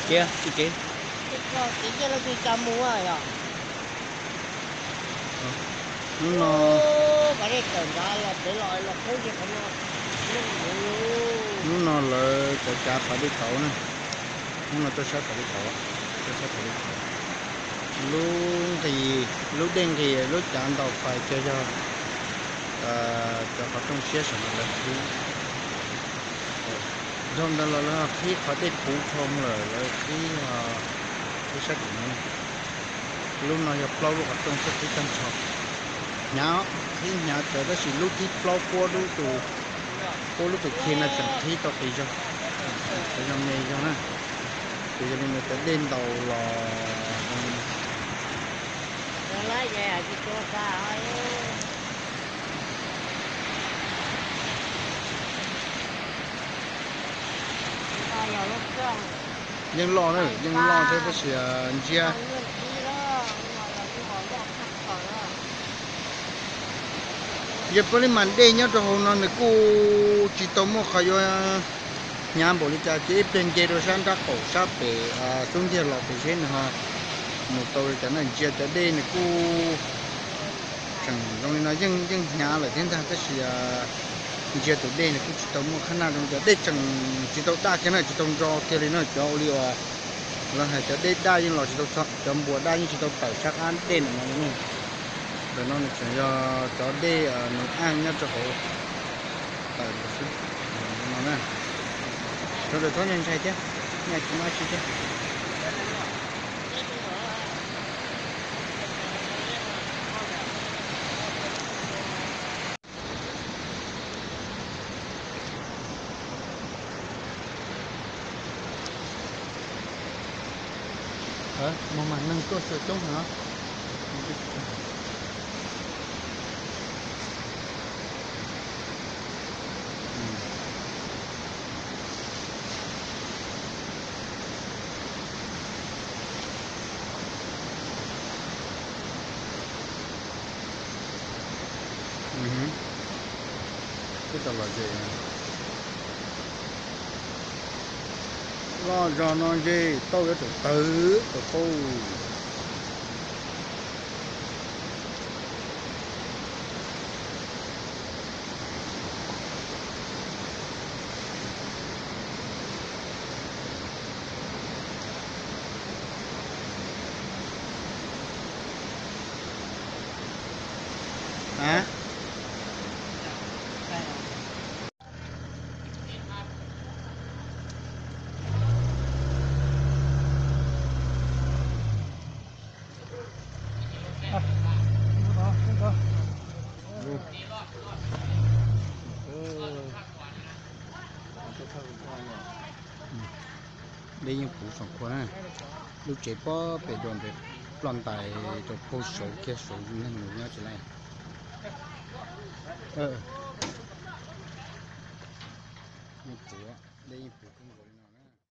Cia, cia, cia. Hnub no, hnub no lawv cov cav pas dej tauv na. Hnub no tuaj saib pas dej tauv, tuaj saib pas dej tauv. Lub nqis, lub dej nqis lub cav ntaus pais kiag yog cov qhov rooj siab saum no lawv qhib. Dhau ntawd los lawv qhib qhov dej puv dhau lawm lawv qhib, qhib sab tim no. Lub no yog plaub lub qhov rooj xwb qhib tag nrho. Hnyav, qhib hnyav tsawv tab sis lub thib plaub puab lub tus, puab lub tus khi no tseem qhib tau qis zog, qhib zoo me zog na. Ces yog li ntawd cov dej ntaus los yeej loj na, yeej loj thiab tab sis ntsia. Yog peb li mas dej nyob rau hauv no nws kuj tsis tau muaj qhov yuav hnyav npaum li cas ces ib pliag nce rau sab nrab qaum sab pem xub ntiag los pem zeb nws ho mus tau li cas na. Ntsia cov dej nws kuj tseem zoo li no yeej yeej hnyav lawm thiab ntag tab sis ntsia tus dej nws kuj tsis tau muaj qhab naj zoo li cas, dej tseem tsis tau daj kiag na, tsis tau nro kiag li na. Cov ua li uas lawv hais cov dej daj yeej los tsis tau, cov npuas daj yeej tsis tau tawm sab qab dej ntawm no li na. Ntawm no nws tseem yog cov dej nws aj nyob rau hauv tawm xwb no na. Sawv daws txhob ntshai ntshai thiab, nyaj tsis muaj dab tsi thiab. Muaj mas neeg tuaj xyuas coob heev. Twb tau los ze, loj zog no ze tauj yuav tsum tawg tau tauj. Dej yeej puv feem qhua na. Lub tsev pob pem dua ntawd ploj ntais rau puag saud kiag saud neeg nyob tsis laj. Yeej puv, dej yeej puv kawg nkaus.